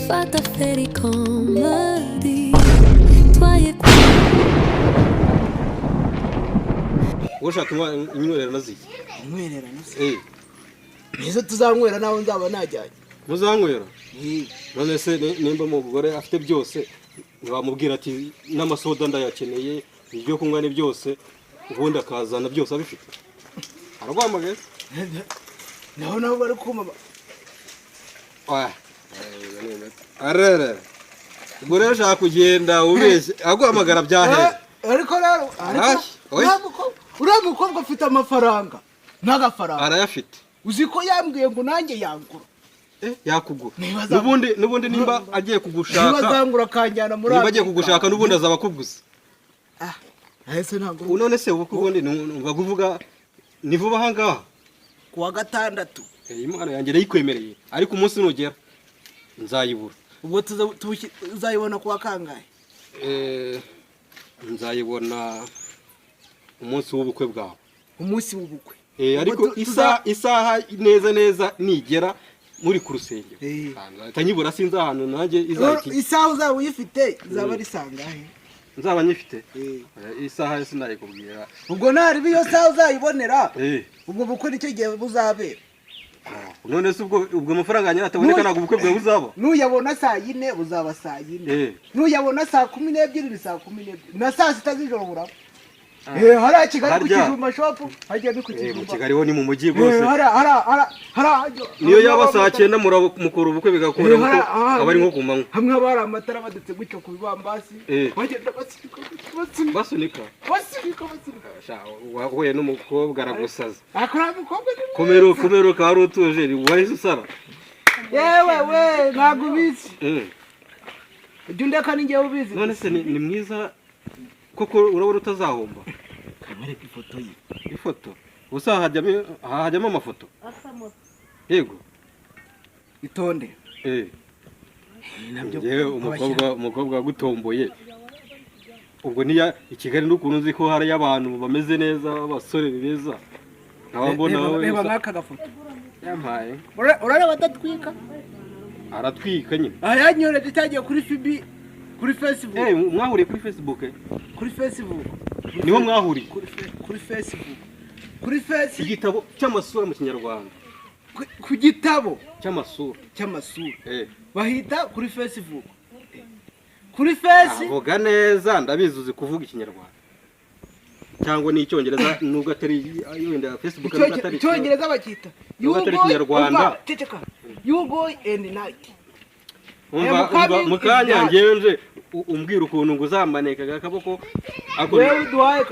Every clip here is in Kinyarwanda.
Fata feri comedy. Toi et Ushaka inywererano ziki? Inywererano se? Eh. Nizo tuzanywera naho nzaba najyanye. Muzanywera? None se nimba umugore afite byose, ntiwamubwira ati n'amasoda ndayakeneye, ibyo kunywa ni byose, ubundi akazana byose abifite? Araguhamagaye. Naho nabo bari kuma. Oya. Arere, ubwo rero ushaka kugenda ubeshye, aguhamagara byahe? Ariko rero, ariko Ay, oya. Uriya mukobwa afite amafaranga n'agafaranga. Arayafite. Uzi ko yambwiye ngo nanjye yangura? Eh, yakugura. N'ubundi nimba agiye Niba kugushaka, azangura akanjyana muri nimba agiye Amerika. kugushaka, n'ubundi azaba akuguze. Ah, ese ntabwo Ubu none se ubukwe ubundi numva kuvuga ni vuba aha ngaha? Ku wa gatandatu. Eh, Imana yanjye irayikwemereye, ariko umunsi nugera nzayibura. Ubwo uzayibona ku wa kangahe? Eh, nzayibona umunsi w'ubukwe bwawe. Umunsi w'ubukwe. Eh, Ubwo ariko isaha neza neza nigera muri ku rusengero, nzahita nyibura, sinzi ahantu nanjye izahita. Isaha uzaba uyifite izaba ari sangahe? Nzaba nyifite? Eh. Eh, isaha sinayikubwira. Ubwo nariba iyo saha uzayibonera, Eh. ubwo bukwe nicyo gihe buzabera. None se ubwo amafaranga yanjye nataboneka, ntabwo ubukwe bwawe buzaba? Nuyabona saa 4 buzaba saa 4. Eh. Nuyabona saa 12 ni saa 12, na saa 6 z'ijoro buraba. Eh, hariya Kigali ku Harya. Kijumba Shop, hajya ni ku Eh, mu Kijumba. Kigali ho ni mu mujyi Eh, rwose. hariya Niyo yaba saa 9 mukora ubukwe bigakunda, Eh, kuko aba ari nko ku manywa. Hamwe haba hari amatara badutse gutyo ku bibambasi, Eh. bagenda basunika basunika. Basunika. Basunika basunika. Sha, wahuye n'umukobwa aragusaza. Akora umukobwa ni mwiza. Komera komera, ukaba wari utuje, wahise usara. Yewe we, ntabwo ubizi. Ujya undeka, ni njyewe ubizi. None se ni mwiza koko? Urabona utazahomba? Kamwereka ifoto ye. Ifoto gusa? Hajyamo amafoto, yego. Itonde. Eh. Nabyo. Njyewe umukobwa wagutomboye, ubwo niya i Kigali, n'ukuntu nzi ko hariyo abantu bameze neza, b'abasore beza, nkaba mbona Reba wowe reba nk'aka gafoto. Yampaye. Urareba adatwika? Aratwika nyine. Aha yanyoreje cyagiye kuri fibi, kuri Facebook. Eh, mwahuriye kuri Facebook? Kuri Facebook. Niho mwahuriye? Kuri Facebook, kuri Facebook. Igitabo cy'amasura mu Kinyarwanda. Ku gitabo cy'amasura. Cy'amasura. Eh. Bahita kuri Facebook, kuri face. Avuga neza, ndabizi uzi kuvuga Ikinyarwanda cyangwa n'Icyongereza, nubwo atari wenda Facebook, nubwo atari Icyongereza bakita Nubwo atari Ikinyarwanda. Umva, ceceka, you go and night. Umva. I'm Umva. coming. Mu kanya is that. Ngewe nje umbwira ukuntu ngo uzamanekaga akaboko ako. Wewe uduhaye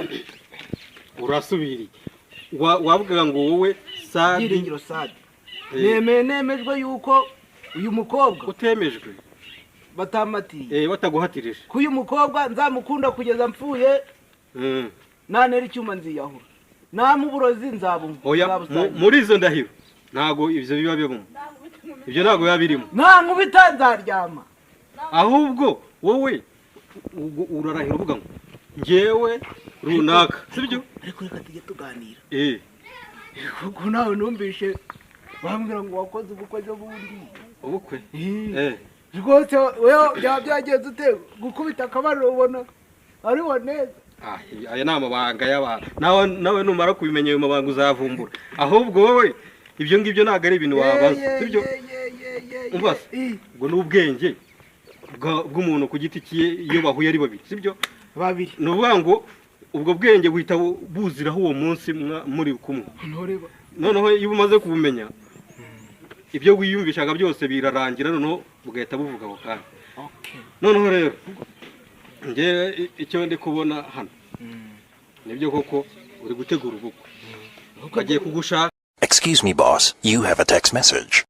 Urasubiriye. Wavugaga ngo wowe Sadi. Byiringiro Sadi. Eh. Nemeye, nemejwe yuko uyu mukobwa Utemejwe. Batamatiye. Eh, bataguhatirije. Ko uyu mukobwa nzamukunda kugeza mpfuye. Nantera icyuma nziyahura, nampa uburozi nzabunywa. Oya, nzabusangira. muri izo ndahiro ntabwo ibyo biba birimo, ibyo ntabwo biba birimo. Nankubita nzaryama. Ahubwo wowe urarahira uvuga ngo ngewe runaka, sibyo? Ariko reka tujye tuganira. Eh. Kuko nawe numvishe bambwira ngo wakoze ubukwe ejo bundi. Ubukwe? Eh. Eh. Rwose wewe byaba byagenze ute gukubita akabariro ubona ariwo neza? Ah, aya ni amabanga y'abantu. Nawe numara kubimenya ayo mabanga uzavumbura. Ahubwo wowe ibyo ngibyo ntabwo ari ibintu wabaza, sibyo? Umva se, ubwo ni ubwenge bw'umuntu ku giti cye iyo bahuye ari babiri, sibyo? Babiri. Ni ukuvuga ngo ubwo bwenge buhita buziraho uwo munsi muri kumwe. Ntureba. Noneho iyo umaze kubumenya, ibyo wiyumvishaga byose birarangira, noneho bugahita buvuga ako kanya. Noneho rero ngewe icyo ndi kubona hano, nibyo koko uri gutegura ubukwe, bagiye kugushaka. Excuse me, boss. You have a text message.